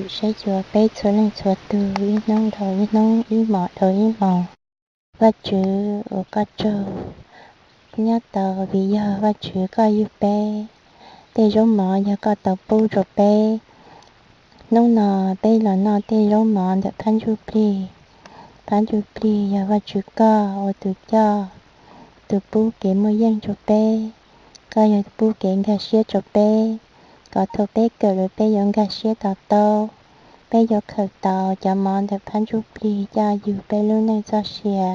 Saib xyuas peb txhua leej txhua tug ib hnub dhau ib hnub, ib hmos dhau ib hmos. Vajtswv ua koj tsaug, nyob tau vim yog Vajtswv koj yug peb. Tej zaub mov yog koj tau pub rau peb. Hnub no peb los noj tej zaub mov ntawm phab ntsuj plig. Phab ntsuj plig yog Vajtswv koj ua tus coj, tus pub kev muaj yeej rau peb. Koj yog pub kev nkag siab rau peb, kom thaum peb kawm lawm peb yuav nkag siab to taub. Peb yuav khaws tau cov mov ntawm phab ntsuj plig coj yug peb lub neej txoj sia.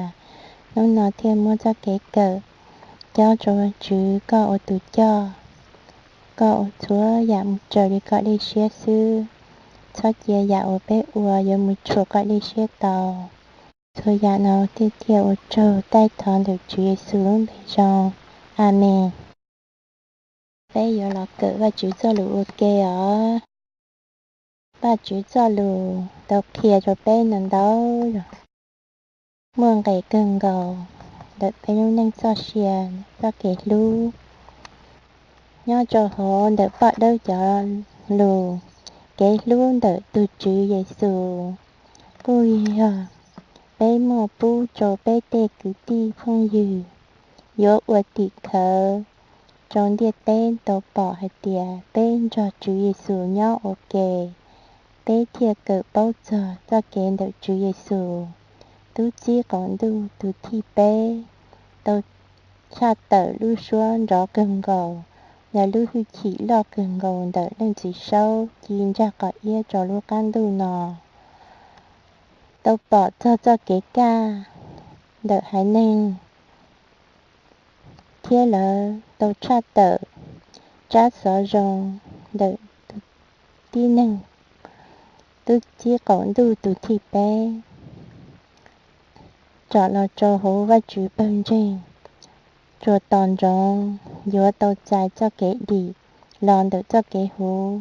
Hnub no thiaj muab txoj kev kawm cob rau Vajtswv koj ua tus coj. Koj ua txhua yam mus raws li koj dej siab xwb. Txhob cia yam uas peb ua yuav mus tshuam koj dej siab tau. Txhua yam no thiaj thiaj ua tsaug taij thov ntawm Tswv Yexus lub npe zoo. Amees. Peb yuav los kawm Vajtswv txoj lus ua ke os. Vajtswv txoj lus tau qhia rau peb ntau ntau yam muaj nqis kawg nkaus ntawm peb lub neej txoj sia, txoj kev hlub. Nyob rau hauv ntawm poj dawb cov lus, kev hlub ntawm tus Tswv Yexus kuj yog peb muaj pub rau peb tej kwv tij phooj ywg, yuav ua tim khawv rau ntiaj teb tau pom hais tias peb nrog Tswv Yexus nyob ua ke. Peb thiaj kawm paub txog txoj kev ntawm Tswv Yexus, tub txib qaum ntuj tus thib peb, tau tshaj tawm lub suab nrov kawg nkaus, yog lub hwj chim loj kawg nkaus ntawm Leej Txiv Saub ci ntsag qos iab rau lub qab ntuj no. Tau pom txog txoj kev kaj ntawm haiv neeg, thiab lawv tau tshaj tawm tsab xov zoo ntawm tus tib neeg tub txib qaum ntuj tus thib peb, tsom los rau hauv Vajtswv pawg ntseeg, tsuas tos ntsoov yuav tau txais txoj kev dim los ntawm txoj kev huv,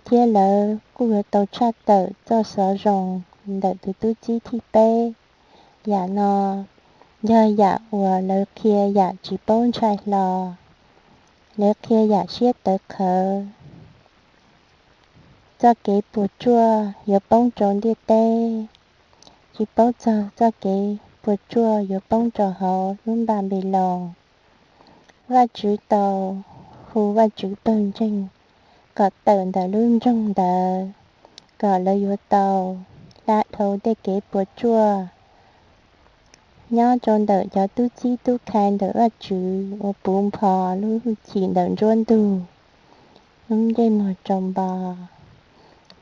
thiab lawv kuj yuav tau tshaj tawm txoj xov zoo ntawm tus tub txib thib peb. Yam no yog yam uas lawv qhia yam tsis paub ntshai hlo, lawv qhia yam siab tawv qhawv. Txoj kev puas tsuaj yuav poob rau ntiaj teb, tsis paub txog txoj kev puas tsuaj yuav poob rau hauv lub Npanpiloos. Vajtswv tau hu Vajtswv pawg ntseeg kom tawm ntawm lub nroog ntawd, kom lawv yuav tau hla dhau tej kev puas tsuaj. Nyob rau ntawm cov tub txib tub khai ntawm Vajtswv uas puv npo lub hwj chim ntawm nruab ntug, lub ntsej muag tsaus npo,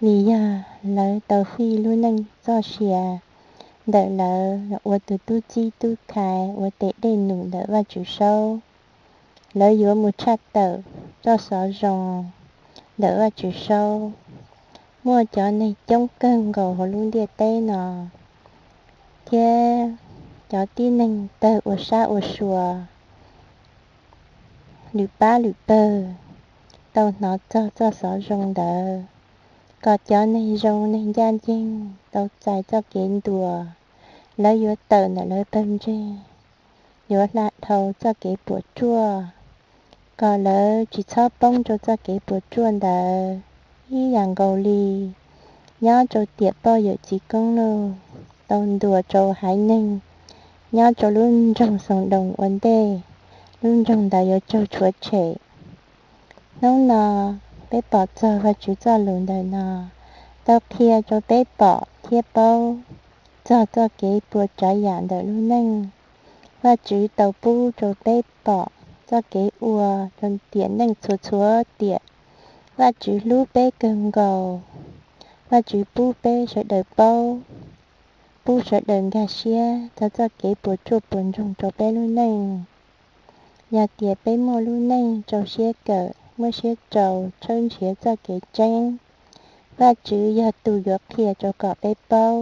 vim yog lawv tau fij lub neej txoj sia ntawm lawv ua tus tub txib tub khai ua tes dej num ntawm Vajtswv Saub. Lawv yuav mus tshaj tawm txoj xov zoo ntawm Vajtswv Saub. Muaj cov neeg coob kawg nkaus hauv lub ntiaj teb no, thiab cov tib neeg tawg ua sab ua sua, lwm pab lwm pawg tau hnov txog txoj xov zoo ntawd, kom cov neeg zoo neeg ncaj ncees tau txais txoj kev ntuas. Lawv yuav tawm ntawm lawv pawg ntseeg, yuav hla dhau txoj kev puas tsuaj, kom lawv tsis txhob poob rau txoj kev puas tsuaj ntawd. Ib yam nkaus li nyob rau tiam poj yawm txiv koob loj tau ntuas rau haiv neeg nyob rau lub nroog Xaudoos ua ntej, lub nroog ntawd yuav raug rhuav tshem. Hnub no peb pom txog Vajtswv txoj lus ntawm no tau qhia rau peb pom thiab paub txog txoj kev puas tsav yam ntawm lub neej. Vajtswv tau pub rau peb pom txoj kev ua rau tiam neej txhua txhua tiam. Vajtswv hlub peb kawg nkaus. Vajtswv pub peb sawv daws paub, pub sawv daws nkag siab txog txoj kev puas tsuaj puas ntsoog rau peb lub neej. Yog tias peb muaj lub neej rau siab kawm, muab siab rau tshawb nrhiav txoj kev tseeb, Vajtswv yog tus yuav qhia rau kom peb paub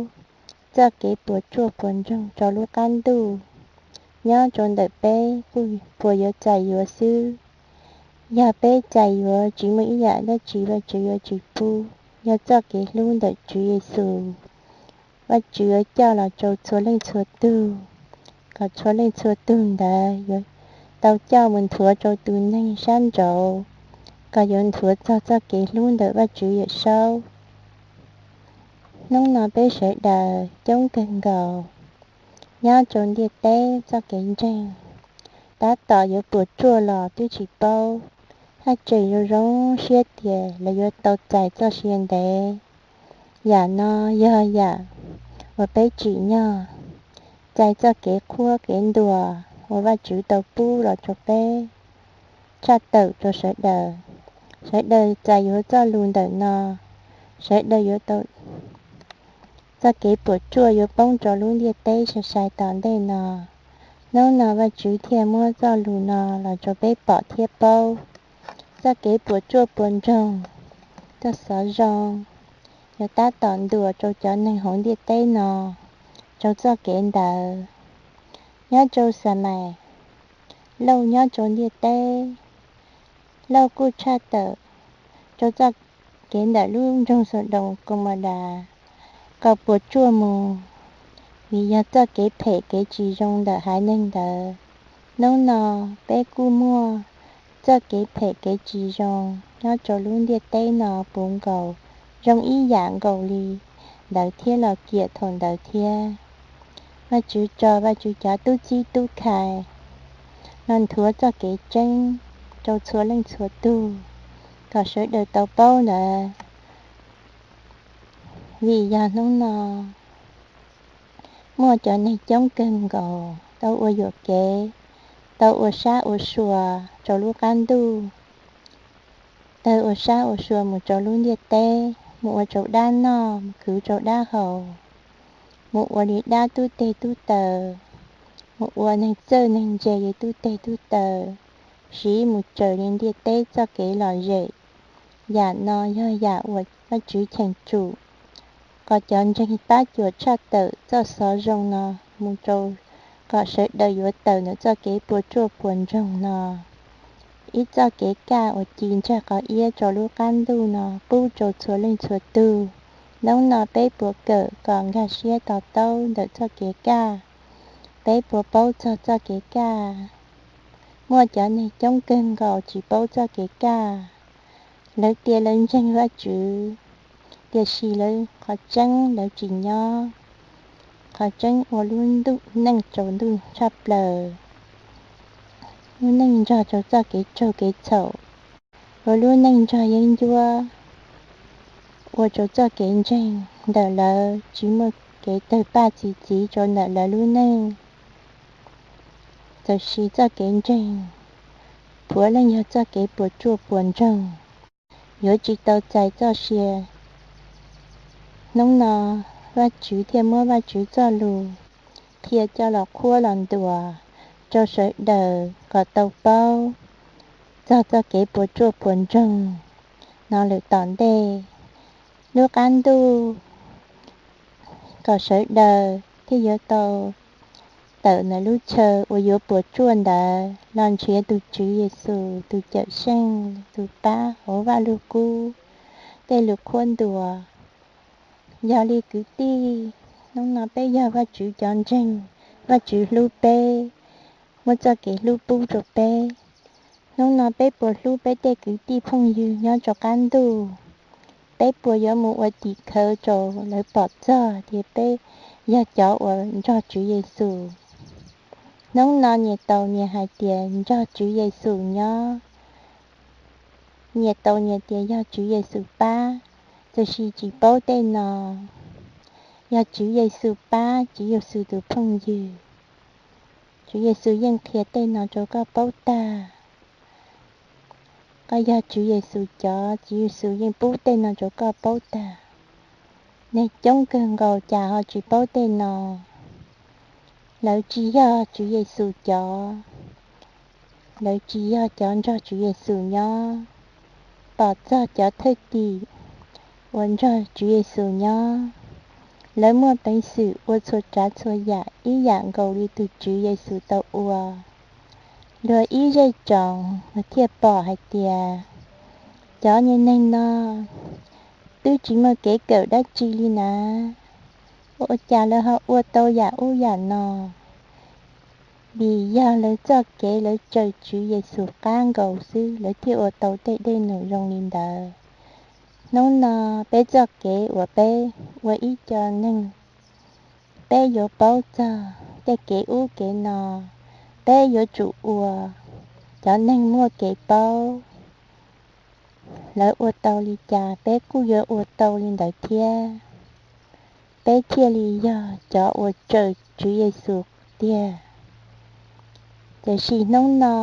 txoj kev puas tsuaj puas ntsoog rau lub qab ntuj nyob rau ntawm peb puas yuav txais yuav xwb. Yog peb txais yuav tsis muaj ib yam dab tsi Vajtswv yuav tsis pub, yog txoj kev hlub ntawm Tswv Yexus. Vajtswv yuav coj los rau txhua leej txhua tug, kom txhua leej txhua tug ntawd yuav tau coj mus nthuav rau tus neeg sab nraud, kom yuav nthuav txog txoj kev hlub ntawm Vajtswv Yawmsaub. Hnub no peb sawv daws coob kawg nkaus nyob rau ntiaj teb txoj kev ntseeg tab tom yuav puas tsuaj los twb tsis paub, haj tseem zoo zoo siab tias lawv yuav tau txais txoj sia ntev. Yam no yog yam uas peb tsim nyog txais txoj kev qhuab kev ntuas uas Vajtswv tau pub los rau peb, tshaj tawm rau sawv daws. Sawv daws txais yuav txoj lus ntawm no, sawv daws yuav tau txoj kev puas tsuaj yuav poob rau lub ntiaj teb sai sai tom ntej no. Hnub no Vajtswv thiaj muab txoj lus no los rau peb pom thiab paub. Txoj kev puas tsuaj puas ntsoog, txoj xov zoo yuav tab tom ntuas rau cov neeg hauv ntiaj teb no rau txoj kev ntawd. Nyob rau Xas Mais, Lauj nyob rau ntiaj teb, Lauj kuj tshaj tawm rau txoj kev ntawm lub nroog Xaudoos Kaus Mas Das kom puas tsuaj mus, vim yog txoj kev phem kev tsis zoo ntawm haiv neeg ntawd. Hnub no peb kuj muaj txoj kev phem kev tsis zoo nyob rau lub ntiaj teb no puv nkaus, zoo ib yam nkaus li ntawd thiab los kiam thaum ntawd thiab. Vajtswv tso Vajtswv cov tub txib tub khai los nthuav txoj kev tseeb rau txhua leej txhua tug kom sawv daws tau paub ntawd. Vim yog hnub no muaj cov neeg coob kawg nkaus tau ua yuam kev, tau ua sab ua sua rau lub qab ntuj, tawg ua sab ua sua mus rau lub ntiaj teb, mus ua rau dab noj, mus khwv rau dab haus, mus ua li dab tub teg tub taws, mus ua neeg txawj neeg ntse li tub teg tub taws, siv mus raws li ntiaj teb txoj kev lom zem. Yam no yog yam uas Vajtswv cheem tsum kom cov ntseeg pab cuam tshaj tawm txoj xov zoo no mus rau kom sawv daws yuav tawm ntawm txoj kev puas tsuaj puas ntsoog no. Ib txoj kev kaj uas ci ntsag qhov iab rau lub qab ntuj no pub rau txhua leej txhua tug. Hnub no peb puas kawm kom nkag siab to taub ntawm txoj kev kaj? Peb puas paub txog txoj kev kaj? Muaj cov neeg coob kawg nkaus tsis paub txoj kev kaj. Lawv tias lawv ntseeg Vajtswv, tiam sis lawv qhov tseeb lawv tsis nyob. Qhov tseeb ua lub neej tsaus ntuj tshaj plaws, lub neej nrog rau txoj kev raug kev txhaum, ua lub neej nrog yeeb ncuab, ua rau txoj kev ntseeg ntawm lawv tsis muaj kev tawg paj txi txiv rau ntawm lawv lub neej, txawm sis txoj kev ntseeg puav leej yog txoj kev puas tsuaj puas ntsoog, yuav tsis tau txais txoj sia. Hnub no Vajtswv thiaj muab Vajtswv txoj lus qhia coj los qhuab los ntuas rau sawv daws kom tau paub txog txoj kev puas tsuaj puas ntsoog no lawm tom ntej. Lub qab ntuj kom sawv daws thiaj yuav tau tawm ntawm lub chaw uas yuav puas tsuaj ntawd los nrhiav tus Tswv Yexus tus Cawmseej, tus pab hauv Vaj Lug Kub tej lus qhuab ntuas. Yog li kwv tij, hnub no peb yog Vajtswv cov ntseeg, Vajtswv hlub peb, muab txoj kev hlub pub rau peb. Hnub no peb puas hlub peb tej kwv tij phooj ywg nyob rau qab ntuj? Peb puas yuav mus ua tim khawv rau lawv pom txog tias peb yog cov uas nrog Tswv Yexus? Hnub no nyias tau nyias hais tias nrog Tswv Yexus nyob, nyias tau nyias tias yog Tswv Yexus pab, tiam sis tsis paub tej no. Yog Tswv Yexus pab Tswv Yexus tus phooj ywg, Tswv Yexus yeej qhia tej no rau koj paub tag. Koj yog Tswv Yexus cov, Tswv Yexus yeej pub tej no rau koj paub tag. Neeg coob kawg nkaus cas ho tsis paub tej no? Lawv tsis yog Tswv Yexus cov, lawv tsis yog cov nrog Tswv Yexus nyob. Pom txog cov thwj tim uas nrog Tswv Yexus nyob, lawv muaj peev xwm ua txhua tsav txhua yam ib yam nkaus li tus Tswv Yexus tau ua. Luag ib zej tsoom mas thiaj pom hais tias cov niag neeg no twb tsis muaj kev kawm dab tsi li na, ua cas lawv ho ua tau yam ub yam no? Vim yog lawv txoj kev lawv raws Tswv Yexus qab nkaus xwb lawv thiaj ua tau tej dej num zoo li ntawd. Hnub no peb txoj kev uas peb ua ib co neeg, peb yuav paub txog tej kev ub kev no, peb yuav tsum ua cov neeg muaj kev paub. Lawv ua tau li cas peb kuj yuav ua tau li ntawd thiab, peb thiaj li yog cov uas tsaws Tswv Yexus tiag. Tiam sis hnub no,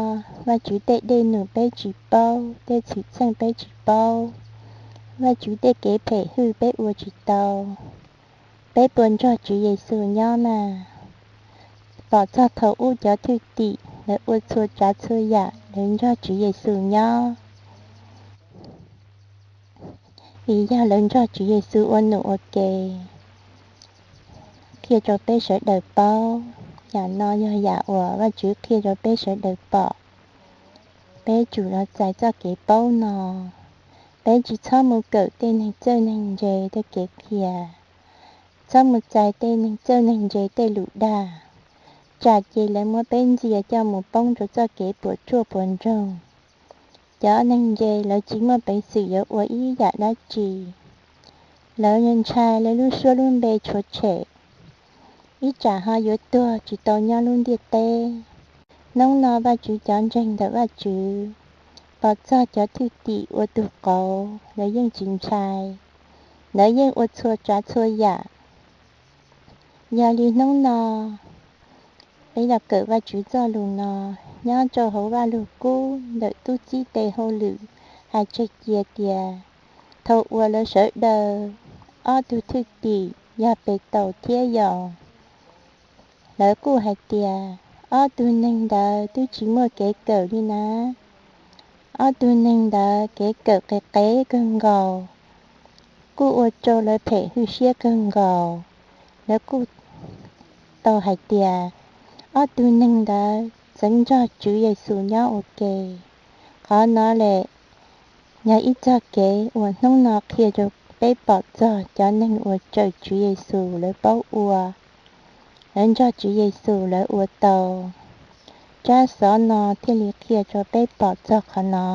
Vajtswv tej dej num peb tsis paub, tej xwm txheej peb tsis paub, Vajtswv tej kev phem hwj peb ua tsis tau. Peb puas nrog Tswv Yexus nyob mas? Pom txog thaum ub cov thwj tim lawv ua txhua tsav txhua yam lawv nrog Tswv Yexus nyob, vim yog lawv nrog Tswv Yexus ua num ua ke. Qhia rau peb sawv daws paub, yam no yog yam uas Vajtswv qhia rau peb sawv daws pom. Peb tsum los txais txoj kev paub no. Peb tsis txhob mus kawm tej neeg txawj neeg ntse tej kev qhia, txhob mus txais tej neeg txawj neeg ntse tej lus dag, tsam ces lawv muab peb ntxias coj mus poob rau txoj kev puas tsuaj puas ntsoog. Cov neeg ntse lawv tsis muaj peev xwm yuav ua ib yam dab tsi, lawv ntshai lawv lub suab lub npe tshuav tshem, ib tsam ho yuav tuag tsis tau nyob lub ntiaj teb. Hnub no Vajtswv cov ntseeg ntawm Vajtswv pom txog cov thwj tim ua tug qauv lawv yeej tsis ntshai, lawv yeej ua txhua tsav txhua yam. Yog li hnub no peb los kawm Vajtswv txoj lus no nyob rau hauv Vajluskub ntawm tub txib tes hauj lwm hais tseg cia tias thaum uas lawv sawv daws, ob tug thwj tim yog Petus thiab Yauhas, lawv kuj hais tias ob tug neeg ntawd twb tsis muaj kev kawm li na. Ob tug neeg ntawd kev kawm qis qev kawg nkaus, kuj ua rau lawv phem hwj siab kawg nkaus. Lawv kuj tau hais tias ob tug neeg ntawd txeev nrog Tswv Yexus nyob ua ke. Qhov no lawm yog ib txog kev uas hnub no qhia rau peb pom txog cov neeg uas tsaws Tswv Yexus lawv paub ua, lawv nrog Tswv Yexus lawv ua tau. Tsab xov no thiaj li qhia rau peb pom txog qhov no.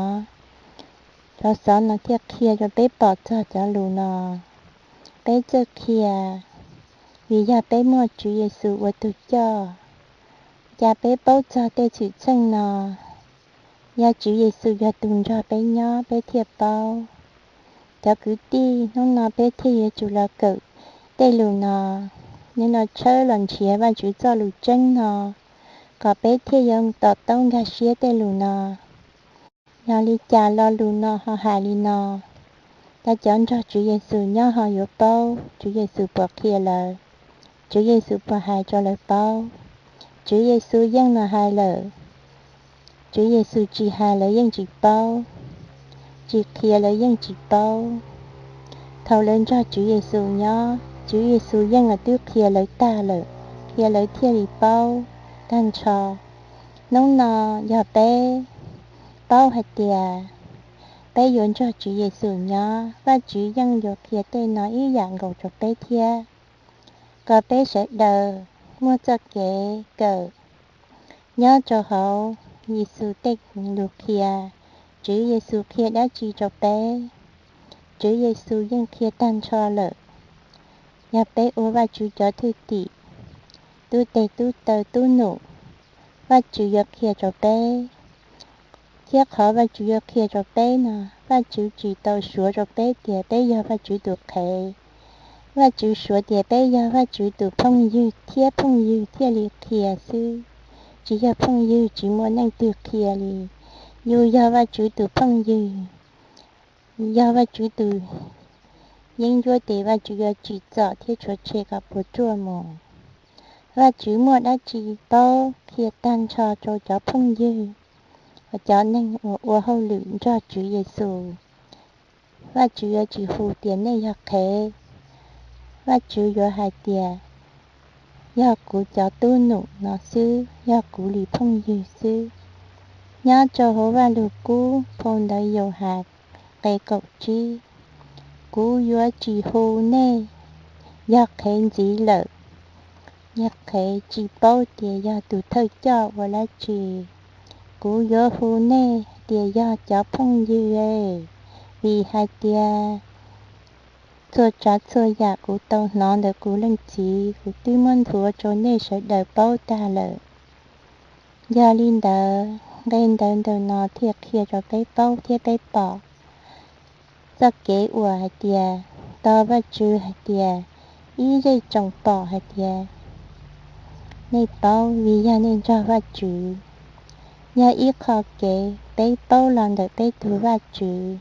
Tsab xov no thiaj qhia rau peb pom txog cov lus no. Peb txawj qhia vim yog peb muaj Tswv Yexus ua tus coj. Cas peb paub txog tej xwm txheej no? Yog Tswv Yexus yog tus nrog peb nyob peb thiaj paub. Cov kwv tij, hnub no peb thiaj yuav tsum los kawm tej lus no. Nim no tshawb los nrhiav Vajtswv txoj lus tseeb no, kom peb thiaj yuav to taub nkag siab tej lus no. Yog li cas lo lus no ho hais li no? Cas cov nrog Tswv Yexus nyob ho yuav paub? Tswv Yexus puas qhia lawv? Tswv Yexus puas hais rau lawv paub? Tswv Yexus yeej los hais lawm. Tswv Yexus tsis hais lawv yeej tsis paub, tsis qhia lawv yeej tsis paub. Thaum lawv nrog Tswv Yexus nyob, Tswv Yexus yeej los twb qhia lawv tag lawm, qhia lawv thiaj li paub tag nrho. Hnub no yog peb paub hais tias peb yuav nrog Tswv Yexus nyob, Vajtswv yeej yuav qhia tej no ib yam nkaus rau peb thiab. Kom peb sawv daws muaj txoj kev kawm nyob rau hauv Yexus tej lus qhia. Tswv Yexus qhia dab tsi rau peb? Tswv Yexus yeej qhia tag nrho lawm. Yog peb ua Vajtswv cov thwj tim, tub teg tub taw tub num, Vajtswv yuav qhia rau peb. Thiab qhov Vajtswv yuav qhia rau peb no, Vajtswv tsis tau suav rau peb tias peb yog Vajtswv tus qhev. Vajtswv suav tias peb yog Vajtswv tus phooj ywg thiab phooj ywg thiaj li qhia xwb. Tsis yog phooj ywg tsis muaj neeg twg qhia li. Yus yog Vajtswv tus phooj ywg, yog Vajtswv tus yeeb ncuab ces Vajtswv yuav tsim txom thiab tshuav tshem kom puas tsuaj mus. Vajtswv muaj dab tsi paub qhia tag nrho rau cov phooj ywg, cov neeg uas ua hauj lwm nrog Tswv Yexus. Vajtswv yuav tsis hu tias nej yog qhev. Vajtswv yuav hais tias yog kuv cov tub num no xwb, yog kuv li phooj ywg xwb. Nyob rau hauv Vajluskub phau ntawv Yauhas nqe kaum tsib, kuv yuav tsis hu nej yog qhev ntxiv lawm, yog qhev tsis paub tias yog tus thawj coj ua dab tsi. Kuv yuav hu nej tias yog cov phooj ywg, vim hais tias Txhua tsav txhua yam kuv tau hnov ntawm kuv leej txiv kuv twb muab nthuav rau nej sawv daws paub tag lawm. Yog li ntawd nqe ntawv ntawm no thiaj qhia rau peb paub thiab peb pom txoj kev uas hais tias, tos Vajtswv hais tias, ib zej tsoom pom hais tias nej paub vim yog nej nrog Vajtswv. Yog ib qho kev peb paub los ntawm peb tug Vajtswv,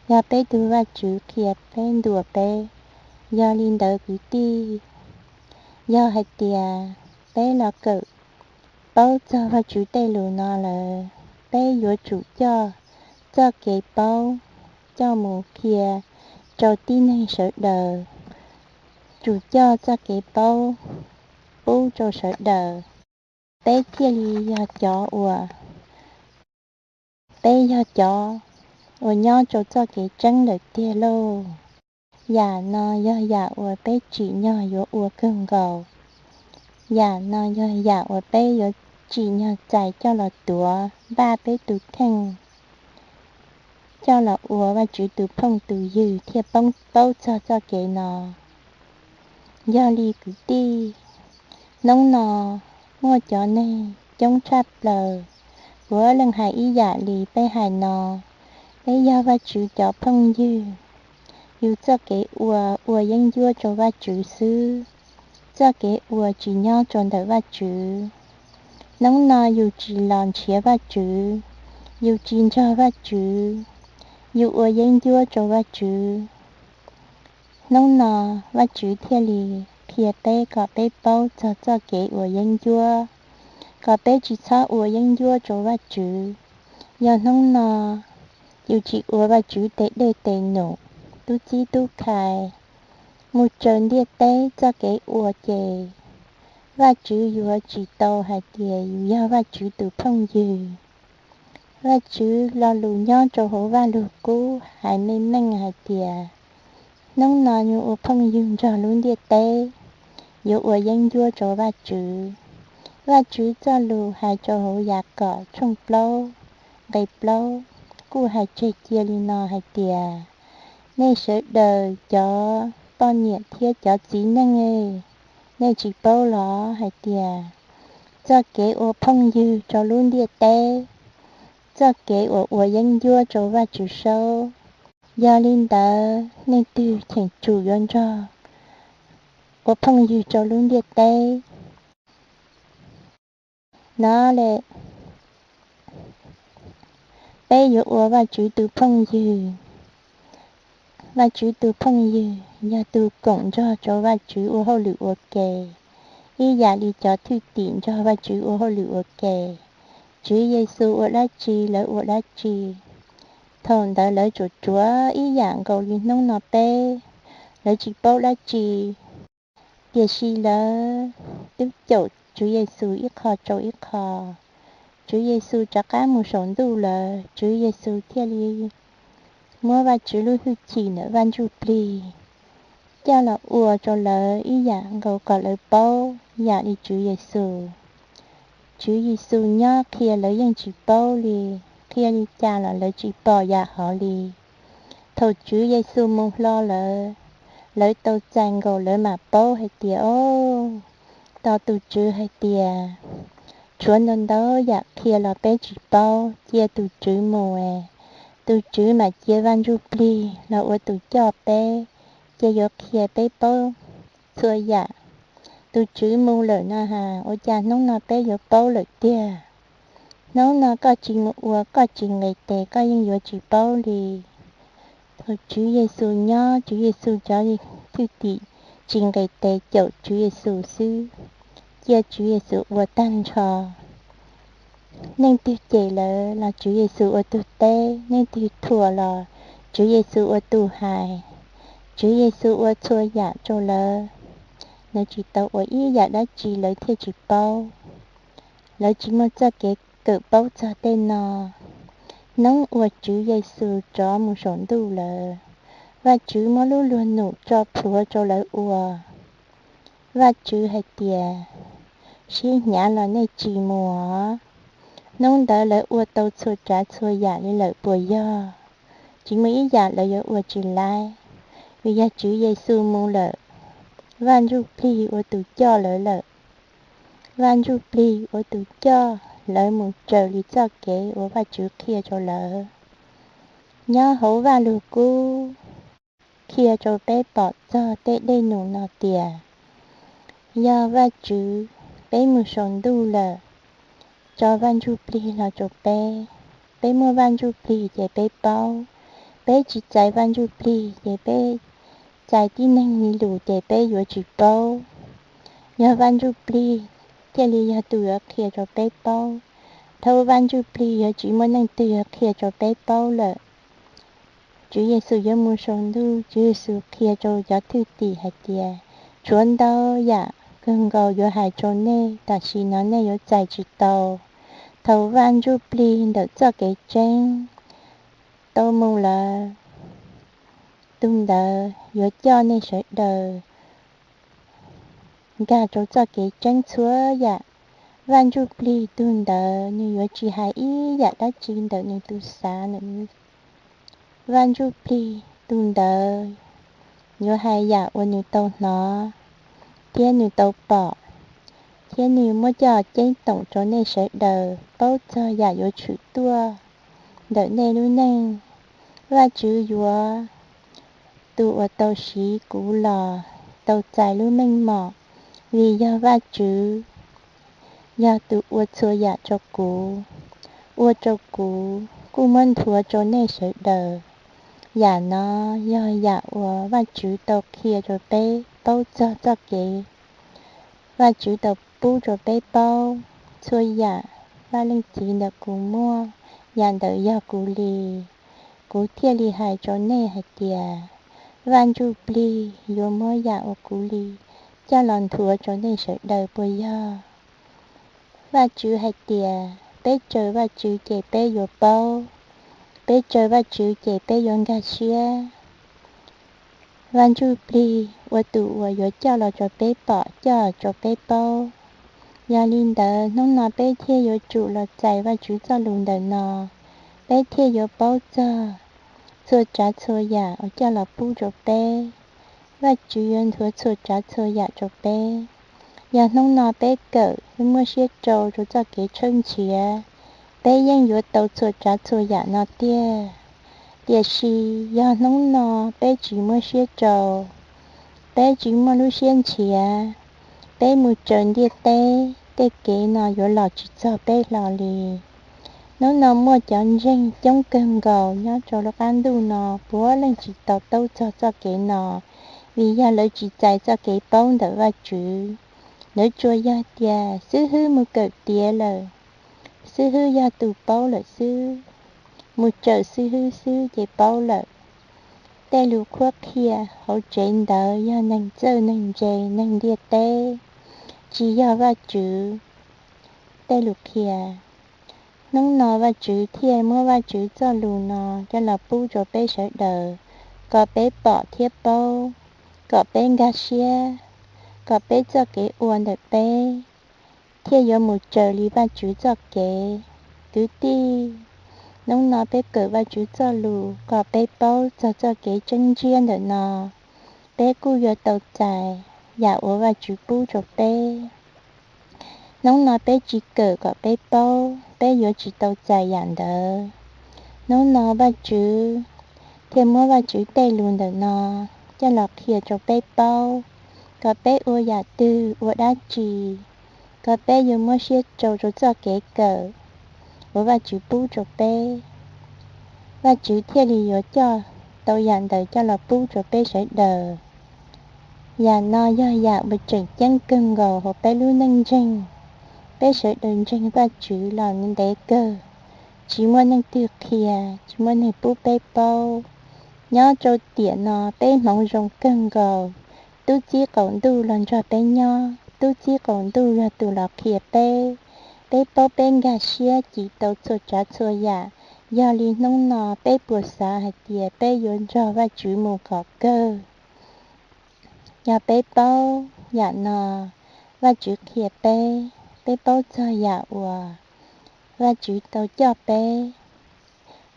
yog peb tug Vajtswv qhia peb ntuas peb. Yog li ntawd kwv tij, yog hais tias peb los kawm paub txog Vajtswv tej lus no lawm, peb yuav tsum coj txoj kev paub coj mus qhia rau tib neeg sawv daws, tsum coj txoj kev paub pub rau sawv daws, peb thiaj li yog cov uas, peb yog cov uas nyob rau txoj kev tseeb lawm tiag lauj. Yam no yog yam uas peb tsim nyog yuav ua kawg nkaus. Yam no yog yam uas peb yuav tsim nyog txais coj los tuav npaj peb tus kheej, coj los ua Vajtswv tus phooj tus ywg thiaj paub txog txoj kev no. Yog li kwv tij, hnub no muaj cov neeg coob tshaj plaws puav leej hais ib yam li peb hais no, peb yog Vajtswv cov phooj ywg, yus txoj kev ua ua yeeb ncuab rau Vajtswv xwb, txoj kev ua tsis nyob rau ntawm Vajtswv. Hnub no yus tsis los nrhiav Vajtswv, yus tsis nrog Vajtswv, yus ua yeeb ncuab rau Vajtswv. Hnub no Vajtswv thiaj li qhia peb kom peb paub txog txoj kev ua yeeb ncuab, kom peb tsis txhob ua yeeb ncuab rau Vajtswv. Yog hnub no yus tsis ua Vajtswv tes dej tes num, tub txib tub khai, mus raws ntiaj teb txoj kev ua ces Vajtswv yuav tsis tau hais tias yus yog Vajtswv tus phooj ywg. Vajtswv lo lus nyob rau hauv Vajluskub hais meej meej hais tias, hnub no yus ua phooj ywg nrog lub ntiaj teb, yuav ua yeeb ncuab rau Vajtswv. Vajtswv txoj lus hais rau hauv Yakom tshooj plaub nqe plaub kuj hais tseg cia li no hais tias, nej sawv daws cov poj niam thiab cov txiv neej, nej tsis paub los hais tias txoj kev ua phooj ywg rau lub ntiaj teb, txoj kev uas ua yeeb ncuab rau Vajtswv saub. Yog li ntawd nej twg cheem tsum yuav nrog ua phooj ywg rau lub ntiaj teb no le? Peb yuav ua Vajtswv tus phooj ywg. Vajtswv tus phooj ywg yog tus koom nrog rau Vajtswv ua hauj lwm ua ke, ib yam li cov thwj tim nrog Vajtswv ua hauj lwm ua ke. Tswv Yexus ua dab tsi lawv ua dab tsi, thaum ntawd lawv tsuas tsuav ib yam nkaus li hnub no peb, lawv tsis paub dab tsi, tiam sis lawv twb caum Tswv Yexus ib qho rau ib qho. Tswv Yexus rov qab mus saum ntuj lawm, Tswv Yexus thiaj li muab Vajtswv lub hwj chim ntawm Vaj Ntsujplig coj los ua rau lawv ib yam nkaus kom lawv paub yam li Tswv Yexus. Tswv Yexus nyob qhia lawv yeej tsis paub li, qhia li cas los lawv tsis pom yam hov li. Thaum Tswv Yexus mus hlo lawm, lawv tau txais nkaus lawv mam paub hais tias, o, tos tus Tswv hais tias, tshuav ntau ntau yam qhia los peb tsis paub, cia tus Tswv mus es, tus Tswv mam cia Vaj Ntsujplig los ua tus coj peb, ces yuav qhia peb paub txhua yam. Tus Tswv mus lawm no ha, ua cas hnub no peb yuav paub lawm tiag? Hnub no koj tsis mus ua, koj tsis nqis tes, koj yeej yuav tsis paub li. Thaum Tswv Yexus nyob, Tswv Yexus cov thwj tim tsis nqis tes caum Tswv Yexus xwb, cia Tswv Yexus ua tag nrho. Leej twg cem lawv los Tswv Yexus ua tus teb, leej twg thuam los Tswv Yexus ua tus hais. Tswv Yexus ua txhua yam rau lawv, lawv tsis tau ua ib yam dab tsi lawv thiaj tsis paub. Lawv tsis muaj txoj kev kawm paub txog tej no. Hnub uas Tswv Yexus rov mus saum ntuj lawm, Vajtswv muab lub luag num tso plhuav rau lawv ua. Vajtswv hais tias, sib hnyav los nej tsis mus. Hnub ntawd lawv ua tau txhua tsav txhua yam li lawm puas yog? Tsis muaj ib yam lawv yuav ua tsis laib. Vim yog Tswv Yexus mus lawm, Vaj Ntsuj Plig ua tus coj lawv lawm. Vaj Ntsuj Plig ua tus coj lawv mus raws li txoj kev uas Vajtswv qhia rau lawv. Nyob hauv Vajluskub qhia rau peb pom txog tej dej num no tias yog Vajtswv, peb mus saum ntuj lawm, tso Vaj Ntsuj Plig los rau peb. Peb muaj Vaj Ntsuj Plig ces peb paub. Peb tsis txais Vaj Ntsuj Plig ces peb txais tib neeg li lus ces peb yuav tsis paub. Yog Vaj Ntsuj Plig thiaj li yog tus yuav qhia rau peb paub. Dhau Vaj Ntsuj Plig yuav tsis muaj neeg twg yuav qhia rau peb paub lawm. Tswv Yexus yuav mus saum ntuj, Tswv Yexus qhia rau cov thwj tim hais tias tshuav ntau yam kawg nkaus yuav hais rau nej, tam sim no nej yuav txais tsis tau. Thaum Vaj Ntsuj Plig ntawm txoj kev tseeb tau mus lawm, tus ntawd yuav coj nej sawv daws nkag rau txoj kev tseeb txhua yam. Vaj Ntsuj Plig tus ntawd nws yuav tsis hais ib yam dab tsi ntawm nws tus xav ntawm nws. Vaj Ntsuj Plig tus ntawd yuav hais yam uas nws tau hnov thiab nws tau pom, thiab nws muab coj ceeb toom rau nej sawv daws paub txog yam yuav tshwm tuaj ntawm nej lub neej. Vajtswv yuav tus uas tau siv kuv los tau txais lub meej mom, vim yog Vajtswv yog tus ua txhua yam rau kuv, ua rau kuv kuj muab nthuav rau nej sawv daws. Yam no yog yam uas Vajtswv tau qhia rau peb paub txog txoj kev. Vajtswv tau pub rau peb paub txhua yam Vaj Leej Txiv ntawm kuv muaj, yam ntawd yog kuv li. Kuv thiaj li hais rau nej hais tias Vaj Ntsuj Plig yuav muab yam uas kuv li coj los nthuav rau nej sawv daws puas yog? Vajtswv hais tias peb raws Vajtswv ces peb yuav paub, peb raws Vajtswv ces peb yuav nkag siab. Vaj Ntsuj Plig ua tus uas yuav coj los rau peb pom, coj rau peb paub. Yog li ntawd hnub no peb thiaj yuav tsum los txais Vajtswv txoj lus ntawm no, peb thiaj yuav paub txog txhua tsav txhua yam uas coj los pub rau peb. Vajtswv yuav nthuav txhua tsav txhua yam rau peb. Yog hnub no peb kawm thiab muab siab rau rau txoj kev tshawb nrhiav, peb yeej yuav tau txhua tsav txhua yam no tiag. Tiam sis yog hnub no peb tsis muab siab rau, peb tsis muaj lub siab nrhiav, peb mus raws ntiaj teb tej kev no yuav los tsis txog peb hlo li. Hnub no muaj cov ntseeg coob kawg nkaus nyob rau lub qab ntuj no puav leej tsis to taub txog txoj kev no, vim yog lawv tsis txais txoj kev paub ntawm Vajtswv. Lawv tsuas yog tias xib hwb mus kawm tiav lawm, xib hwb yog tus paub lawm xwb, mus raws xib hwb xwb ces paub lawm. Tej lus qhuab qhia hauv tsev ntawd yog neeg txawj neeg ntse neeg ntiaj teb, tsis yog Vajtswv tej lus qhia. Hnub no Vajtswv thiaj muab Vajtswv txoj lus no coj los pub rau peb sawv daws, kom peb pom thiab paub, kom peb nkag siab, kom peb txoj kev ua ntawm peb thiaj yuav mus raws li Vajtswv txoj kev. Kwv tij, hnub no peb kawm Vajtswv txoj lus kom peb paub txog txoj kev tseeb ntsiab ntawm no, peb kuj yuav tau txais yam uas Vajtswv pub rau peb. Hnub no peb tsis kawm kom peb paub, peb yuav tsis tau txais yam ntawd. Hnub no Vajtswv thiaj muab Vajtswv tej lus ntawm no coj los qhia rau peb paub, kom peb ua yam twg ua dab tsi, kom peb yuav muab siab rau rau txoj kev kawm uas Vajtswv pub rau peb. Vajtswv thiaj li yuav coj tau yam ntawd coj los pub rau peb sawv daws. Yam no yog yam uas tseem ceeb kawg nkaus hauv peb lub neej ntseeg. Peb sawv daws ntseeg Vajtswv los ntev kawg, tsis muaj neeg twg qhia, tsis muaj neeg pub peb paub. Nyob rau tiam no peb hmoov zoo kawg nkaus, tub txib qaum ntuj los nrog peb nyob, tub txib qaum ntuj yog tus los qhia peb. Peb paub peb nkag siab cim tau txhua tsav txhua yam. Yog li hnub no peb puas xav hais tias peb yuav nrog Vajtswv mus kom kawg? Yog peb paub yam no, Vajtswv qhia peb, peb paub txog yam uas Vajtswv tau coj peb,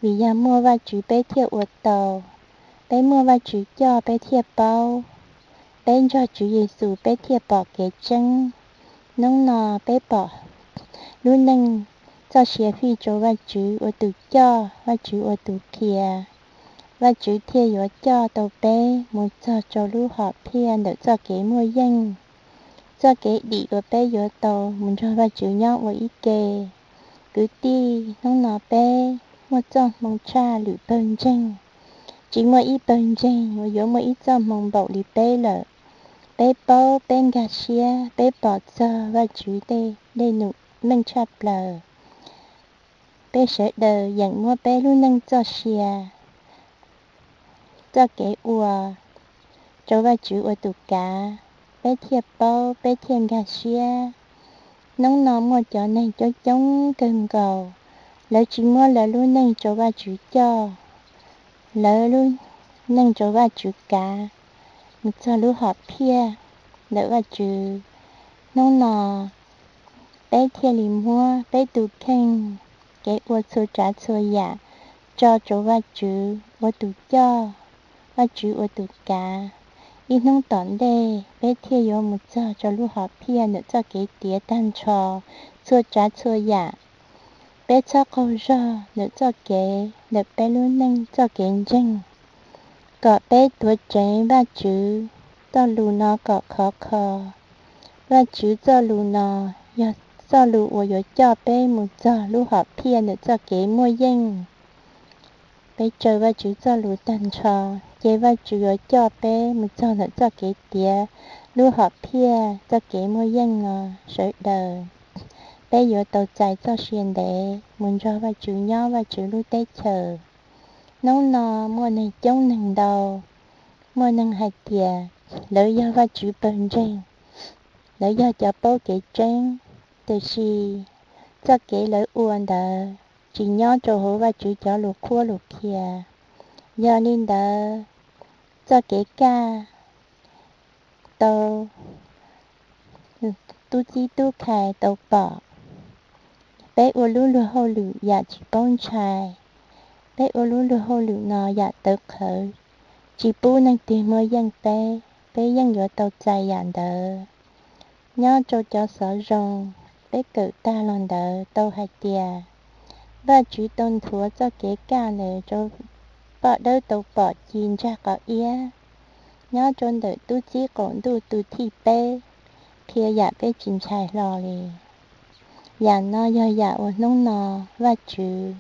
vim yog muaj Vajtswv peb thiaj ua tau. Peb muaj Vajtswv coj peb thiaj paub, peb nrog Tswv Yexus peb thiaj pom kev tseeb. Hnub no peb pom lub neej txoj sia fij rau Vajtswv ua tus coj, Vajtswv ua tus qhia. Vajtswv thiaj yuav coj tau peb mus txog rau lub hom phiaj ntawm txoj kev muaj yeej. Txoj kev dim uas peb yuav tau mus nrog Vajtswv nyob ua ib ke. Kwv tij, hnub no peb muaj txoj hmoo tshaj lwm pawg ntseeg. Tsis muaj ib pawg ntseeg uas yuav muaj ib txoj hmoo npaum li peb lawm. Peb paub, peb nkag siab, peb pom txog Vajtswv tej dej num meej tshaj plaws. Peb sawv daws yeem muab peb lub neej txoj sia, txoj kev ua rau Vajtswv ua tus kav, peb thiaj paub, peb thiaj nkag siab. Hnub no muaj cov neeg coob coob kawg nkaus, lawv tsis muab lawv lub neej rau Vajtswv coj, lawv lub neej rau Vajtswv kav mus txog lub hom phiaj ntawm Vajtswv. Hnub no peb thiaj li muab peb tus kheej, kev ua txhua tsav txhua yam tso rau Vajtswv ua tus coj, Vajtswv ua tus kav. Ib hnub tom ntej peb thiaj yuav mus txog rau lub hom phiaj ntawm txoj kev tiav tag nrho txhua tsav txhua yam. Peb txhob qaug zog ntawm txoj kev, ntawm peb lub neej txoj kev ntseeg. Kom peb tuav tsev Vajtswv txoj lus no kom khov kho. Vajtswv txoj lus no yog txoj lus uas yuav coj peb mus txog lub hom phiaj ntawm txoj kev muaj yeej. Peb tsaws Vajtswv txoj lus tag nrho, ces Vajtswv yuav coj peb mus txog ntawm txoj kev tiav lub hom phiaj txoj kev muaj yeej no sawv daws. Peb yuav tau txais txoj sia ntev mus nrog Vajtswv nyob Vajtswv lub teb chaws. Hnub no muaj neeg coob neeg ntau, muaj neeg hais tias lawv yog Vajtswv pawg ntseeg, lawv yog cov paub kev tseeb, tiam sis txoj kev lawv ua ntawd tsis nyob rau hauv Vajtswv cov lus qhuab lus qhia. Yog li ntawd, txoj kev kaj tau tub txib tub khai tau pom. Peb ua lub luag hauj lwm yam tsis paub ntshai, peb ua lub luag hauj lwm no yam tawv qhawv, tsis pub neeg twg muaj yeej peb, peb yeej yuav tau txais yam ntawd. Nyob rau cov xov zoo peb kawm tag los ntawd tau hais tias Vajtswv tau nthuav txoj kev kaj ntawd rau poj dawb tau pom ci ntsag qos iab. Nyob rau ntawm tub txib qaum ntuj tus thib peb, qhia yam peb tsis ntshai hlo li. Yam no yog yam uas hnub no Vajtswv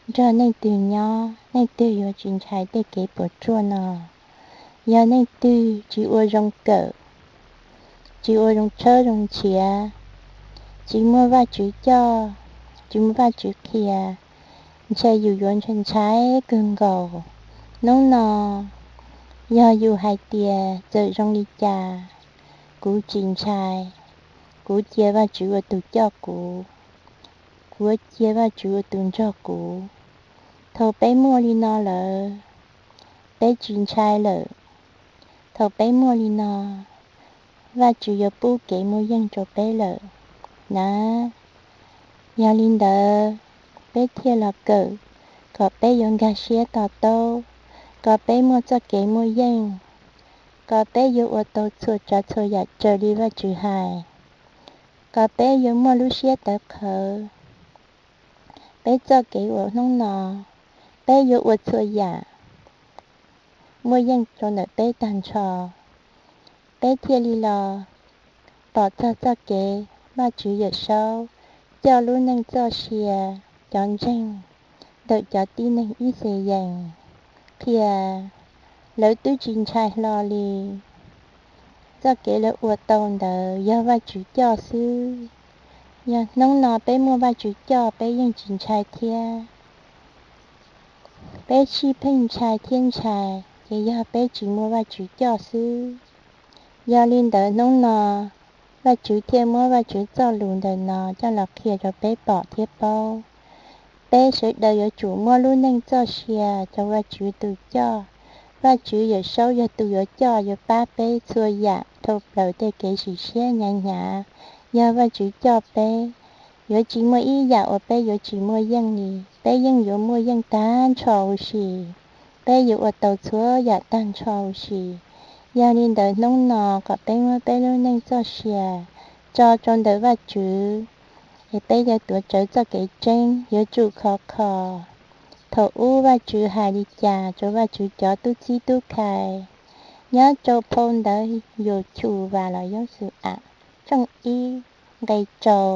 nrog leej twg nyob, leej twg yuav tsis ntshai tej kev puas tsuaj no. Yog leej twg tsis ua zoo kawm, tsis ua zoo tshawb zoo nrhiav, tsis muaj Vajtswv coj, tsis muaj Vajtswv qhia, ntshe yus yuav ntshai ntshai kawg nkaus. Hnub no yog yus hais tias txawm zoo li cas kuv tsis ntshai, kuv cia Vajtswv ua tus coj kuv, kuv cia Vajtswv ua tus nrog kuv. Thaum peb muaj li no lawm, peb tsis ntshai lawm. Thaum peb muaj li no, Vajtswv yuav pub kev muaj yeej rau peb lawm na. Yog li ntawd, peb thiaj los kawm kom peb yuav nkag siab to taub, kom peb muaj txoj kev muaj yeej, kom peb yuav ua tau txhua tsav txhua yam raws li Vajtswv hais, kom peb yuav muaj lub siab tawv qhawv. Peb txoj kev uas hnub no, peb yuav ua txhua yam muaj yeej rau ntawm peb tag nrho. Peb thiaj li los pom txog txoj kev Vajtswv Yawm Saub coj lub neej txoj sia cov ntseeg ntawm cov tib neeg Ixayees qhia, lawv twb tsis ntshai hlo li. Txoj kev lawv ua tau ntawd yog Vajtswv coj xwb. Yog hnub no peb muaj Vajtswv coj, peb yeej tsis ntshai thiab. Peb sij pheej ntshai thiab ntshai, ces yog peb tsis muaj Vajtswv coj xwb. Yog li ntawd hnub no, Vajtswv thiaj muab Vajtswv txoj lus ntawm no coj los qhia rau peb pom thiab paub. Peb sawv daws yuav tsum muab lub neej txoj sia rau Vajtswv tus coj. Vajtswv Yawm Saub yog tus yuav coj yuav pab peb txhua yam dhau plaws tej kev sim siab hnyav hnyav. Yog Vajtswv coj peb, yuav tsis muaj ib yam uas peb yuav tsis muaj yeej li, peb yeej yuav muaj yeej tag nrho huv si. peb yuav ua tau txhua yam tag nrho huv si. Yog li ntawd hnub no kom peb muab peb lub neej txoj sia tso rau ntawm Vajtswv, es peb yuav tuav rawv txoj kev tseeb, yuav tsum khov kho. Thaum ub Vajtswv hais li cas rau Vajtswv cov tub txib tub khai? Nyob rau phau ntawv Yus Chus Vas los Yauj Xwm Am tshooj ib nqe rau,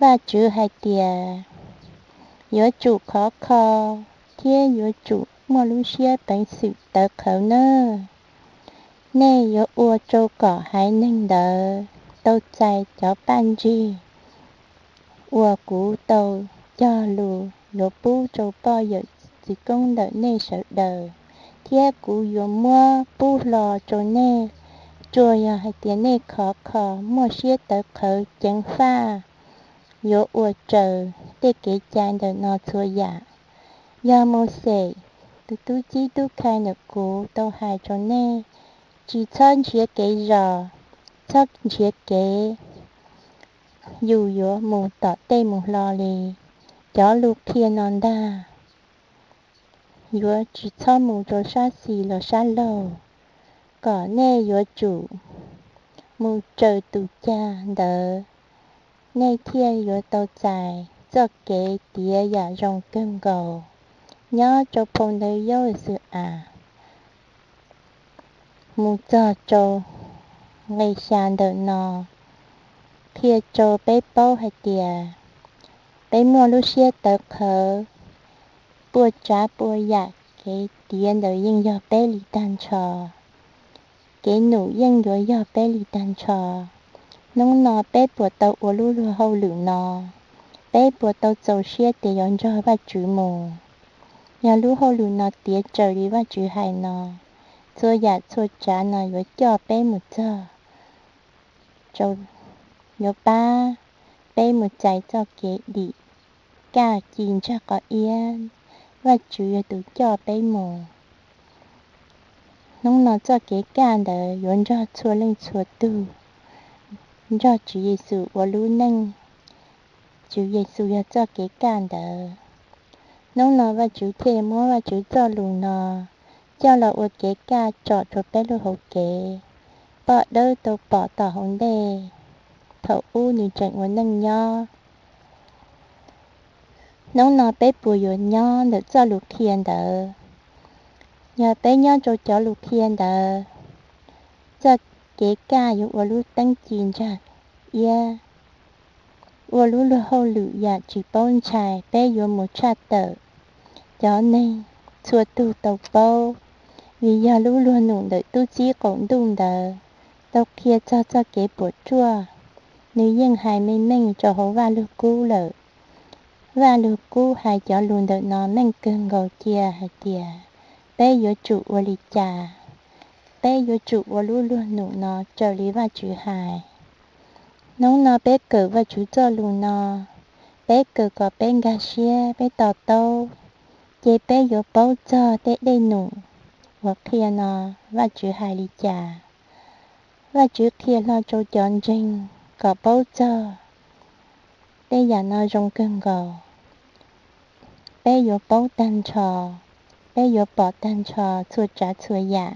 Vajtswv hais tias yuav tsum khov kho thiab yuav tsum muaj lub siab peev xwm tawv qhawv nawb. Nej yuav ua rau kom haiv neeg ntawd tau txais cov paj ntsig uas kuv tau cog lus yuav pub rau poj yawm txiv koob ntawm nej sawv daws, thiab kuv yuav muab pub hlo rau nej. Tsuas yog hais tias nej khov kho, muaj siab tawv qhawv ceev faj, yuav ua raws tej kev cai ntawm no txhua yam. Yog Mauxes, tus tub txib tub khai ntawm kuv, tau hais rau nej, tsis txhob nrhiav kev zos, txhob nrhiav kev yus yuav mus tom tej mus hlo li. Cov lus qhia no ntag, yuav tsis txhob mus rau sab xis los sab laug, kom nej yuav tsum mus raws tus cag ntawd, nej thiaj yuav tau txais txoj kev tiav yam zoo kawg nkaus. Nyob rau phau ntawv Yauj Xwm Am mus txog rau nqe xya ntawm no, qhia rau peb paub hais tias peb muaj lub siab tawv qhawv, puas tsav puas yam kev tiav ntawd yeej yog peb li tag nrho. Kev num yeej yuav yog peb li tag nrho. Hnub no peb puas tau ua lub luag hauj lwm no? Peb puas tau txaus siab tias yuav nrog Vajtswv mus? Yog lub hauj lwm no tiav raws li Vajtswv hais no, txhua yam txhua tsav no yuav coj peb mus txog, yuav pab peb mus txais txoj kev dim kaj ci ntsag qhov iab. Vajtswv yog tus coj peb mus. Hnub no txoj kev kaj ntawd yuav nrog txhua leej txhua tug nrog Tswv Yexus ua lub neej. Tswv Yexus yog txoj kev kaj ntawd. Hnub no Vajtswv thiaj muab Vajtswv txoj lus no coj los ua kev kaj tsom rau peb lub hauv kev. Poj dawb tau pom tom hauv ntej thaum ub nws tseem ua neej nyob. Hnub no peb puas yuav nyob ntawm txoj lus qhia ntawd? Yog peb nyob rau cov lus qhia ntawd, txoj kev kaj yuav ua lub teeb ci ntsag iab, ua lub luag hauj lwm yam tsis paub ntshai. Peb yuav mus tshaj tawm cov neeg txhua tug tau paub, vim yog lub luag num ntawm tub txib qaum ntuj ntawd tau qhia txog txoj kev puas tsuaj. Nws yeej hais meej meej rau hauv Vaj Lug Kub lawm. Vaj Lug Kub hais cov lus ntawm no meej kawg nkaus cia hais tias peb yuav tsum ua li cas, peb yuav tsum ua lub luag num no raws li Vajtswv hais. Hnub no peb kawm Vajtswv txoj lus no, peb kawm kom peb nkag siab, peb to taub, ces peb yuav paub txog tej dej num uas qhia no Vajtswv hais li cas. Vajtswv qhia hlo rau cov ntseeg kom paub txog tej yam no zoo kawg nkaus. Peb yuav paub tag nrho, peb yuav pom tag nrho txhua tsav txhua yam.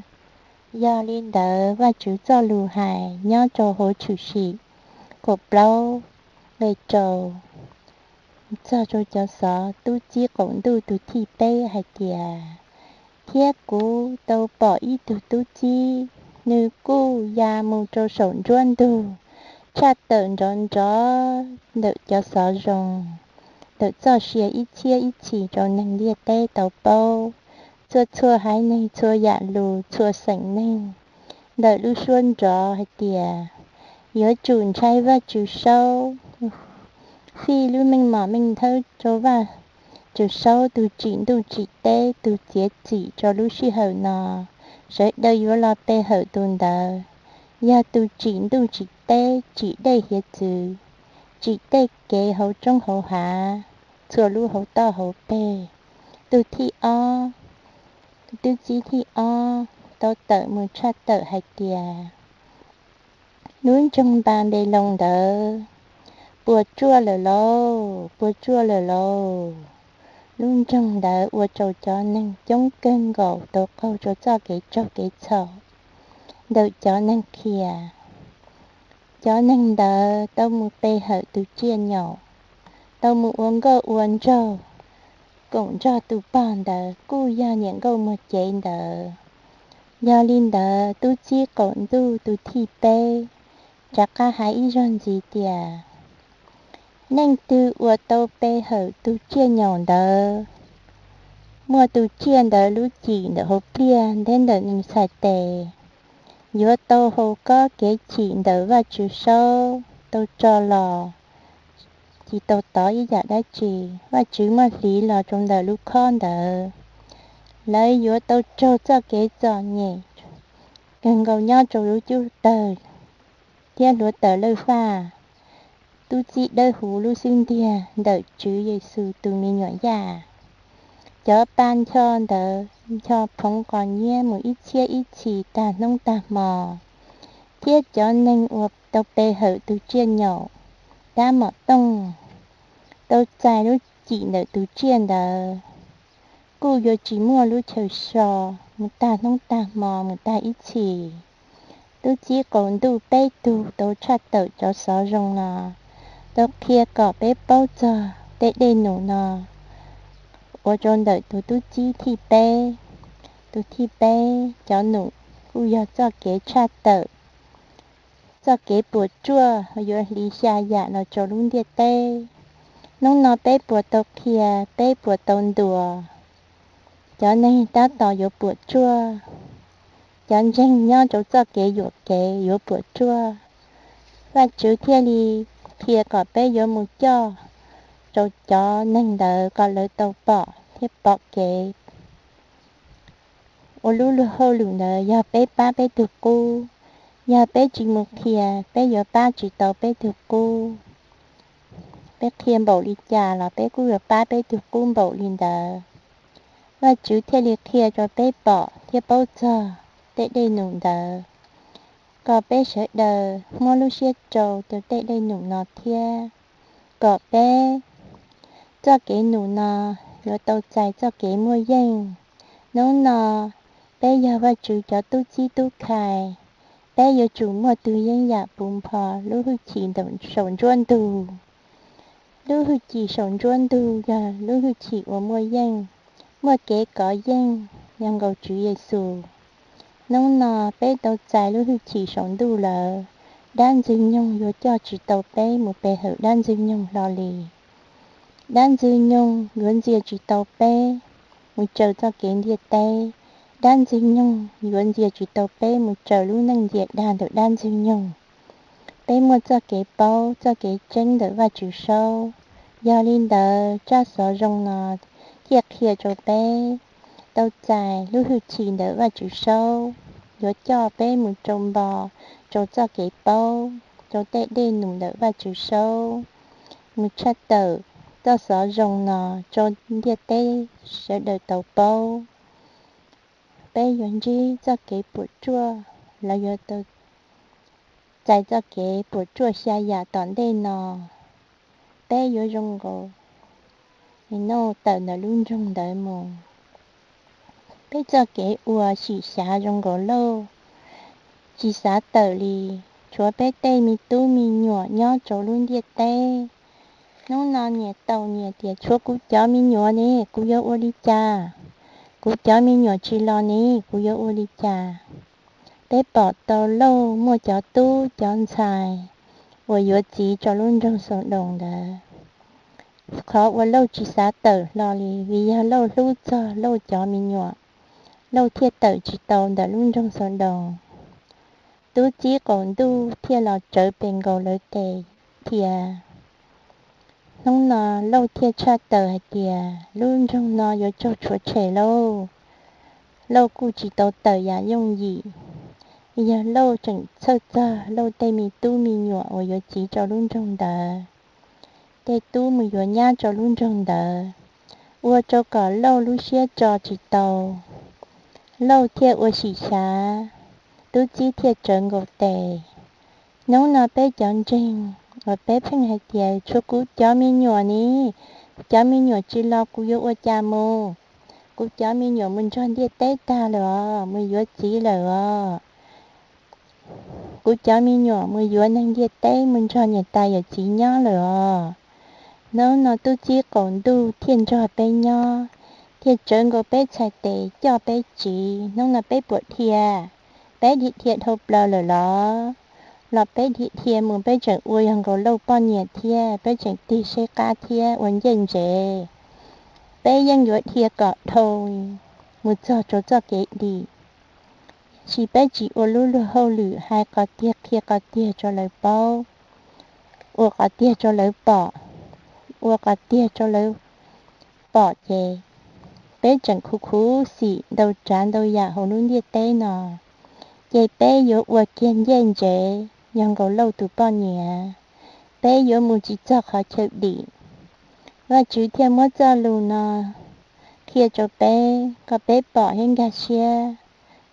Yog li ntawd Vajtswv txoj lus hais nyob rau hauv Tshwm Sim kaum plaub nqe rau, txog rau cov xov tub txib qaum ntuj tus thib peb hais tias, thiab kuv tau pom ib tug tub txib, nws kuj ya mus rau saum nruab ntug, tshaj tawm nrov nrov ntawm cov xov zoo, ntawm txoj sia ib txhiab ib txhis rau neeg ntiaj teb tau paub, txhua txhua haiv neeg, txhua yam lus, txhua xeem neeg, ntawm lub suab nrov hais tias, yuav tsum ntshai Vajtswv Saub, fij lub meej mom meej nthawb rau Vajtswv Saub, tus tsim ntuj tsim teb, tus txiav txim rau lub sij hawm no. Sawv daws yuav los pe hawm tus ntawd, yog tus tsim ntuj tsim teb, tsim dej hiav txwv, tsim tej kev hauv roob hauv hav, txhua lub hauv toj hauv peg. Tus thib ob, tus tub txib thib ob tau tawm mus tshaj tawm hais tias, lub nroog Npanpiloos ntawd puas tsuaj lawm lauj, puas tsuaj lawm lauj. tub ntsoog ntawd ua rau cov neeg coob kawg nkaus tau qaug rau txoj kev tsaug kev txhaum ntawm cov neeg qhia. Cov neeg ntawd tau mus pe hawm tus tsiaj nyaum, tau mus ua nkauj ua nraug koom nrog tus pog ntawd kuj yog niam nkauj muag cev ntawd. Yog li ntawd tub txib qaum ntuj tus thib peb rov qab hais ib zaug ntxiv tias, neeg twg uas tau pe hawm tus tsiaj nyaum ntawd, muaj tus tsiaj ntawd lub cim ntawm hauv pliaj ntev ntawm nws txhais tes, yuav tau haus kob kev chim ntawm Vajtswv Saub tau tso los, tsis tau tov ib yam dab tsi. Vajtswv muab hliv los rau ntawm lub khob ntawd. Lawv yuav tau raug txoj kev txom nyem kawg nkaus nyob rau lub cub tawg thiab hluav taws lawj faj, tub txib dawb huv lub xub ntiag ntawm Tswv Yexus tus me nyuam yaj. Cov pa ncho ntawd ncho phoov qos nyiab mus ib txhiab ib txhis tag hnub tag hmo, thiab cov neeg uas tau pe hawm tus tsiaj nyaum dab mom tooj, tau txais lub cim ntawm tus tsiaj ntawd, kuj yuav tsis muaj lub chaw so mus tag hnub tag hmo mus tag ib txhis. Tub txib qaum ntuj peb tug tau tshaj tawm cov xov zoo no, tau qhia kom peb paub txog tej dej num no, ua rau ntawm tus tub txib thib peb. Tus thib peb, cov num kuj yog txoj kev tshaj tawm, txoj kev puas tsuaj yuav hliv xya yam los rau lub ntiaj teb. Hnub no peb puas tau qhia, peb puas tau ntuas, cov neeg tab tom yuav puas tsuaj, cov ntseeg nyob rau txoj kev yuam kev yuav puas tsuaj. Vajtswv thiaj li qhia kom peb yuav mus coj rau cov neeg ntawd kom lawv tau pom thiab pom kev. Ua lub luag hauj lwm ntawd yog peb pab peb tug qub. Yog peb tsis mus qhia, peb yuav pab tsis tau peb tug qub. Peb qhia npaum li cas los peb kuj yuav pab peb tug qub npaum li ntawd. Vajtswv thiaj li qhia rau peb pom thiab paub txog tej dej num ntawd, kom peb sawv daws muab lub siab rau tej dej num no thiab, kom peb txoj kev num no yuav tau txais txoj kev muaj yeej. Hnub no peb yog Vajtswv cov tub txib tub khai, peb yuav tsum muaj tug yeeb yam puv npo lub hwj chim ntawm saum nruab ntug. Lub hwj chim saum nruab ntug yog lub hwj chim uas muaj yeej, muaj kev kov yeej, yog nkaus Tswv Yexus. Hnub no peb tau txais lub hwj chim saum ntuj lawm, dab ntxwg nyoog yuav coj tsis tau peb mus pe hawm dab ntxwg nyoog hlo li. Dab ntxwg nyoog yuav ntxias tsis tau peb mus raws txoj kev ntiaj teb. Dab ntxwg nyoog yuav ntxias tsis tau peb mus raws lub neej ntiag dag ntawm dab ntxwg nyoog. Peb muaj txoj kev paub txoj kev tseeb ntawm Vajtswv Saub. Yog li ntawd tsab xov zoo no thiaj qhia rau peb tau txais lub hwj chim ntawm Vajtswv Saub, yuav coj peb mus rau npo rau txoj kev paub rau tej dej num ntawm Vajtswv Saub, mus tshaj tawm txoj xov zoo no rau ntiaj teb sawv daws tau paub. Peb yuav ntsib txoj kev puas tsuaj, los yuav tau txais txoj kev puas tsuaj xya yam tom ntej no. Peb yuav zoo nkaus noj tawm ntawm lub nroog ntawd mus. Peb txoj kev ua sim xyav zoo nkaus lauj, tsis xav tawm li. Tshuav peb tej me tub me nyuam nyob rau lub ntiaj teb. Hnub no niam tau niam tias, tshuav kuv cov me nyuam ne, kuv yuav ua li cas? Kuv cov me nyuam tsis los ne, kuv yuav ua li cas? Peb pom tau Lauj muaj cov tub cov ntxhais uas yuav txiv rau lub nroog Xaudoos ntawd. Qhov uas Lauj tsis xav tawm hlo li vim yog Lauj hlub txog Lauj cov me nyuam, Lauj thiaj tawm tsis tau ntawm lub nroog Xaudoos. Tub txib qaum ntuj thiaj los tsawv pes nkaus lawv tes qhia. Hnub no Lauj thiaj tshaj tawm hais tias lub nroog no yuav raug rhuav tshem lauj. Lauj kuj tsis tau tawm yam yooj yim, yog Lauj tseem txhawj txog Lauj tej me tub me nyuam uas yuav txiv rau lub nroog ntawd, tej tub mus yuav nyab rau lub nroog ntawd, ua rau kom Lauj lub siab tso tsis tau. Lauj thiaj ua sim xyav, tub txib thiaj tsawv nkaus tes. Hnub no peb cov ntseeg uas peb pheej hais tias tshuav kuv cov me nyuam ne, Kuv cov me nyuam tsis los kuv yuav ua cas mus? Kuv cov me nyuam mus nrog ntiaj teb tag lawm os, mus yuav txiv lawm os. Kuv cov me nyuam mus yuav neeg ntiaj teb, mus nrog niam tais yawm txiv nyob lawm os. Hnub no tub txib qaum ntuj thiaj nrog peb nyob, thiaj tsawv nkaus peb txhais tes coj peb tsiv. Hnub no peb puas dhia? Peb dhia dhia dhau plaws lawm los? Los peb dhia dhia mus peb tseem ua yog nkaus Lauj poj niam thiab, peb tseem tig seb qab thiab ua ncej ntsev. Peb yeej yuav dhia kom dhau mus txog rau txoj kev dim. Sis peb tsis ua lub luag hauj lwm hais qhov tiag qhia qhov tiag rau lawv paub, ua qhov tiag rau lawv pom, ua qhov tiag rau lawv pom ces peb tseem khuv khuv xim ntau tsav ntau yam hauv lub ntiaj teb no, ces peb yuav ua kiag ncej ntsev yog nkaus Lauj tus poj niam. Peb yuav mus tsis txog qhov chaw dim. Vajtswv thiaj muab txoj lus no qhia rau peb kom peb pom thiab nkag siab,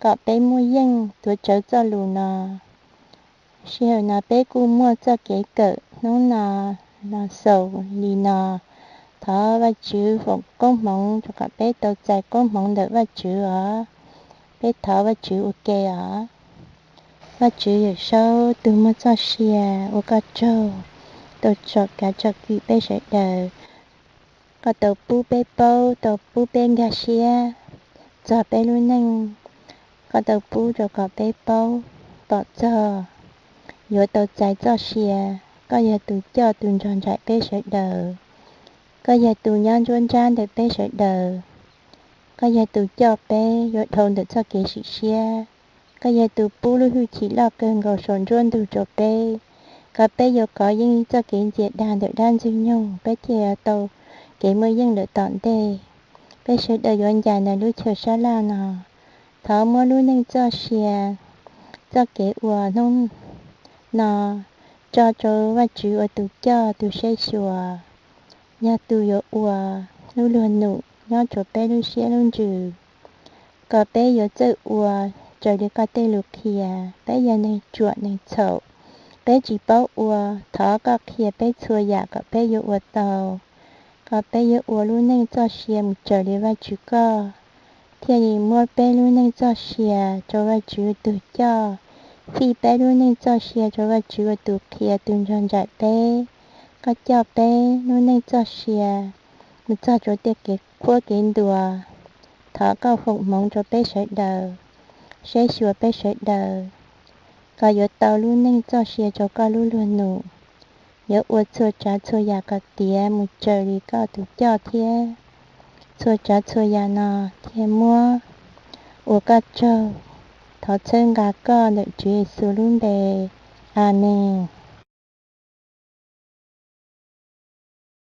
kom peb muaj yeej tuav tsawv txoj lus no. Sij hawm no peb kuj muaj txoj kev kawm hnub no los xaus li no. Thov Vajtswv foom koob hmoov rau kom peb tau txais koob hmoov ntawm Vajtswv os. Peb thov Vajtswv ua ke os. Vajtswv Yawmsaub tus muaj txoj sia, ua koj tsaug tau tsom kav tsom kwm peb sawv daws, koj tau pub peb paub, tau pub peb nkag siab txog peb lub neej, koj tau pub rau kom peb paub pom txog yuav tau txais txoj sia. Koj yog tus coj tus nrog nraim peb sawv daws, koj yog tus nyob nruab nrab ntawm peb sawv daws, koj yog tus coj peb yuav dhau ntawm txoj kev sim siab, koj yog tus pub lub hwj chim loj kawg nkaus saum nruab ntug rau peb, kom peb yuav kov yeej txoj kev ntxias dag ntawm dab ntxwg nyoog peb thiaj yuav tau kev muaj yeej lawm tom ntej. Peb sawv daws yuav ncaim ntawm lub chaw sab laj no. Thov muab lub neej txoj sia, txoj kev uas hnub no tso rau Vajtswv ua tus coj tus saib xyuas, yog tus yuav ua lub luag num nyob rau peb lub siab lub ntsws, kom peb yuav txawj ua raws li koj tej lus qhia. Peb yog neeg ruam neeg txhaum, peb tsis paub ua, thov koj qhia peb txhua yam kom peb yuav ua tau, kom peb yuav ua lub neej txoj sia mus raws li Vajtswv koj, thiaj li muab peb lub neej txoj sia rau Vajtswv tus coj, fij peb lub neej txoj sia rau Vajtswv ua tus qhia tus nrog nraim peb. Koj coj peb lub neej txoj sia mus txog rau tej kev qhuab kev ntuas. Thov koj foom hmoov rau peb sawv daws, saib xyuas peb sawv daws, kom yuav tau lub neej txoj sia rau koj lub luag num, yuav ua txhua tsav txhua yam kom tiav mus raws li koj tus coj thiab. Txhua tsav txhua yam no thiaj muab ua koj tsaug. Thov txhawb nqa koj ntawm Tswv Yexus lub npe. Amees.